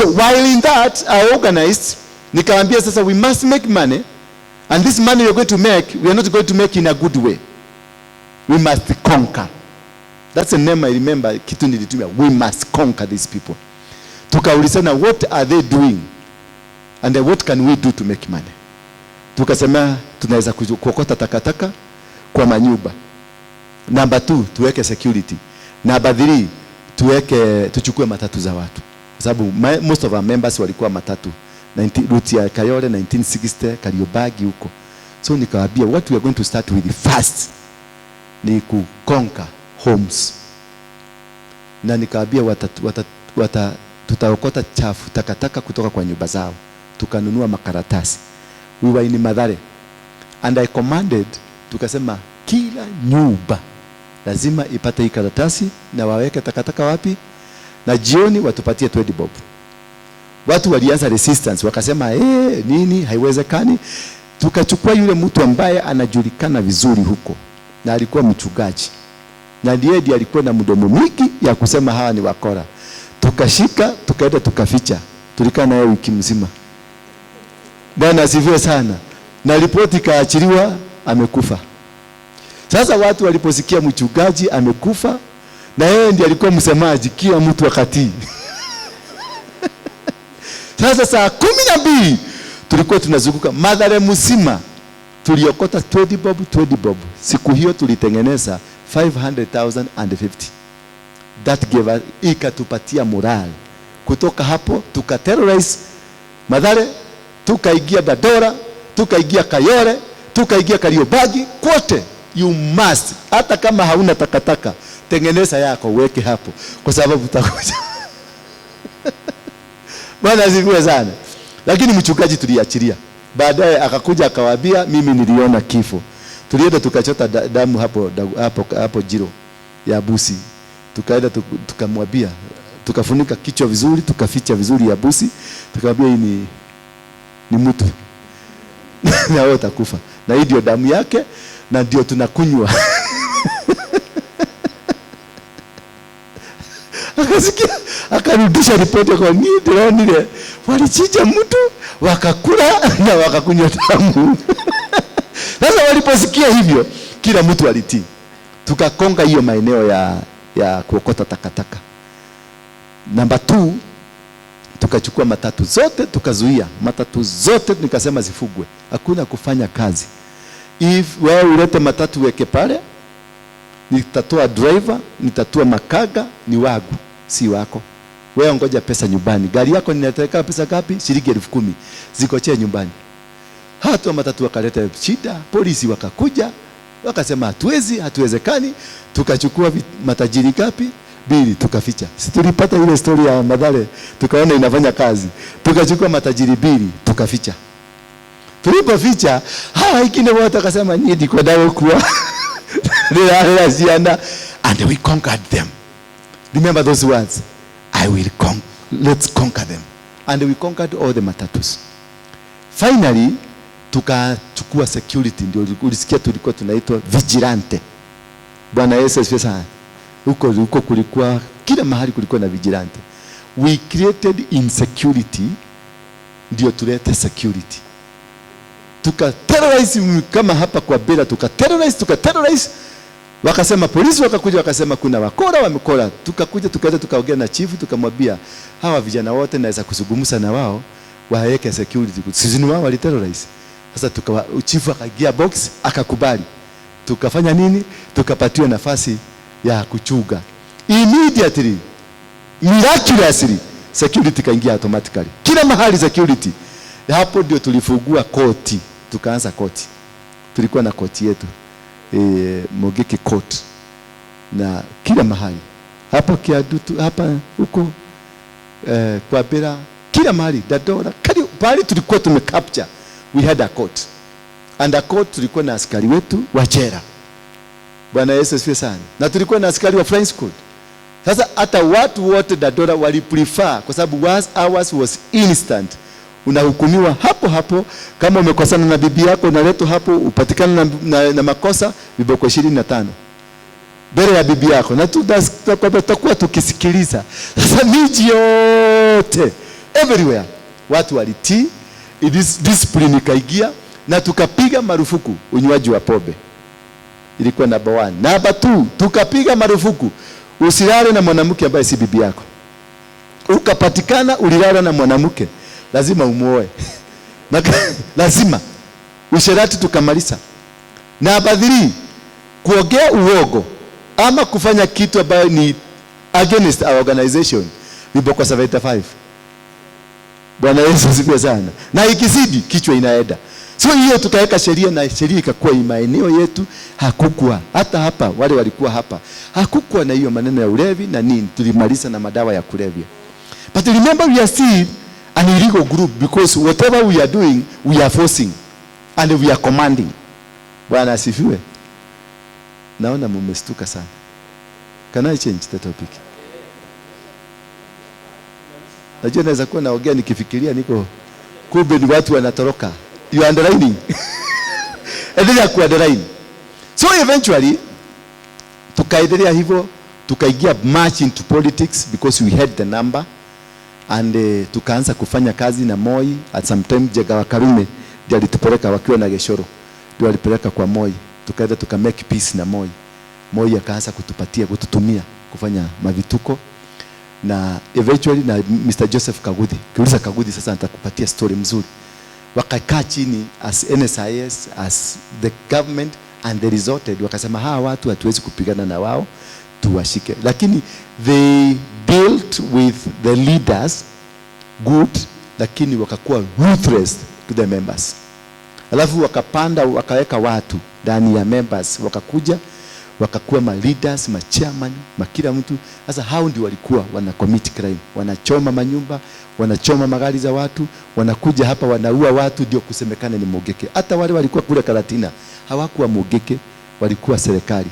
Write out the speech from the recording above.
So while in that I organized, nikaambia sasa we must make money, and this money we are going to make, we are not going to make in a good way. We must conquer. That's the name I remember, kitu nilitumia, we must conquer these people. Tukaulizana, what are they doing and what can we do to make money? Tukasema tunaweza kuokota takataka kwa manyumba. Number 2, tuweke security. Number 3, tuchukue matatu za watu. Kwa sababu most of our members walikuwa matatu. Route ya Kayole 1960, Kariobangi huko. So nikawaambia what we are going to start with first ni ku conquer homes. Na nikawaambia tutaokota chafu takataka kutoka kwa nyumba zao. Tukanunua makaratasi. We were in Mathare and I commanded, tukasema kila nyumba lazima ipate hii karatasi na waweke takataka wapi, na jioni watupatie 20 bob. Watu walianza resistance, wakasema nini, haiwezekani. Tukachukua yule mtu ambaye anajulikana vizuri huko na alikuwa mchungaji, na ndiye ndiye alikuwa na mdomo mwingi ya kusema hawa ni wakora. Tukashika tukaenda tukaficha, tulikaa naye wiki mzima. Bwana asifiwe sana. Na ripoti ikaachiliwa, amekufa. Sasa watu waliposikia mchungaji amekufa na yeye ndiye alikuwa msemaji, kila mtu akatii. Sasa saa 12 tulikuwa tunazunguka Mathare mzima, tuliokota 20 bob, 20 bob. Siku hiyo tulitengeneza 500,050. That gave us, ikatupatia morale. Kutoka hapo tukaterrorize Mathare, tukaingia Dandora, tukaingia Kayole, tukaingia Kariobangi, kote. You must, hata kama hauna takataka, tengeneza yako uweke hapo, kwa sababu utakuja. Bwana asifiwe sana. Lakini mchungaji tuliachilia. Baadaye akakuja akawaambia mimi niliona kifo. Tulienda tukachota damu hapo Jiro ya busi. Tukaenda tukamwambia, tukafunika kichwa vizuri, tukaficha vizuri ya busi, tukamwambia hii ni mtu. Na wewe utakufa. Na hii ndio damu yake na ndio tunakunywa. Akasikia, akarudisha ripoti kwa nini ndĩronire walichinja mtu wakakula na wakakunywa damu. Sasa waliposikia hivyo kila mtu alitii. Tukakonga hiyo maeneo ya kuokota takataka. Namba 2, tukachukua matatu zote tukazuia. Matatu zote nikasema zifugwe. Hakuna kufanya kazi. If wewe ulete matatu weke pale, nitatoa driver, nitatoa makaga, ni wangu, si wako. Wewe ngoja pesa nyumbani. Gari yako ninataka pesa ngapi? Shilingi 10,000. Zikochee nyumbani. Hata matatu wakaleta shida, polisi wakakuja, wakasema hatuwezi, hatuwezekani. Tukachukua matajiri ngapi? 2 tukaficha. Si tulipata ile story ya Mathare, tukaona inafanya kazi. Tukachukua matajiri 2 tukaficha. Tulipoficha, hawa wengine wote wakasema nyinyi ndikwenda gũkua. Rĩrarĩra ciana. And we conquered them. Remember those words. I will let's conquer them. And we conquered all the matatus. Finally, tukachukua security. Ndio ulisikia tulikuwa tunaitwa vigilante. Bwana Yesu asifiwe sana. Huko kulikuwa kila mahali kulikuwa na vigilante. We created insecurity ndio tulete security. Tuka terrorize kama hapa kwa Bela, tuka terrorize, tuka terrorize. Wakasema polisi wakakuja wakasema kuna wakora wamekora. Tukakuja tukaenda tukaongea na chief, tukamwambia hawa vijana wote naweza kuzungumza na wao waweke security. Sisi ni wao waliterrorize. Sasa chief akaingia box akakubali. Tukafanya nini? Tukapatiwa nafasi ya kuchunga. Immediately, miraculously, security kaingia automatically. Kila mahali security. Hapo ndio tulifungua koti, tukaanza koti. Tulikuwa na koti yetu. Mungiki Court. Na kila mahali. Hapo Kiadutu, hapa huko, kwa Bera, kila mahali, Dandora, pahali tulikuwa tumecapture, we had a court. And a court tulikuwa na askari wetu wa jela. Bwana Yesu asifiwe sana. Na tulikuwa na askari wa flying squad. Sasa hata watu wote Dandora waliprefer kwa sababu ours was instant. Unahukumiwa hapo hapo. Kama umekosana na bibi yako unaletwa hapo, upatikane na makosa viboko 25 mbele ya bibi yako, na tutakuwa tukisikiliza. Sasa miji yote Everywhere watu walitii, it is discipline ikaingia, na tukapiga marufuku unywaji wa pombe. Ilikuwa number one. Number two, tukapiga marufuku usilale na mwanamke ambaye si bibi yako. Ukapatikana ulilala na mwanamke, lazima umuoe. Lazima. Usherati tukamaliza. Number three, kuongea uongo ama kufanya kitu ambayo ni against our organization, viboko 75. Bwana Yesu asifiwe sana. Na ikizidi kichwa inaenda. So hiyo tukaweka sheria na sheria ikakuwa maeneo yetu hakukuwa. Hata hapa wale walikuwa hapa hakukuwa na hiyo maneno ya ulevi na nini, tulimaliza na madawa ya kulevya. But remember, we are still an illegal group because whatever we are doing, we are forcing and we are commanding. Bwana asifiwe. Naona mumestuka sana. Can I change the topic? Najua naweza kuwa naongea nikifikiria niko, kumbe ni watu wanatoroka. You are underlining. Endelea ku underline. So eventually tukaendelea hivyo, tukaingia much into politics because we had the number and tukaanza kufanya kazi na Moi. At some time Njenga wa Karume ndiye alitupeleka wakiwa na Geshoro, ndio alipeleka kwa Moi, tukaenda tuka make peace na Moi. Moi akaanza kutupatia, kututumia kufanya mavituko na eventually na Mr. Joseph Kaguthi. Kiuliza Kaguthi sasa nitakupatia story mzuri. Wakakaa chini as NSIS, as the government, and they resorted, wakasema hawa watu hatuwezi kupigana na wao, tuwashike. Lakini they dealt with the leaders good, lakini wakakuwa ruthless to the members. Alafu wakapanda, wakaweka watu ndani ya members, wakakuja wakakuwa ma leaders, ma chairman, ma kila mtu. Sasa hao ndio walikuwa wana commit crime, wanachoma manyumba, wanachoma magari za watu, wanakuja hapa wanaua watu, ndio kusemekana ni Mungiki. Hata wale walikuwa kule Karatina hawakuwa Mungiki, walikuwa serikali.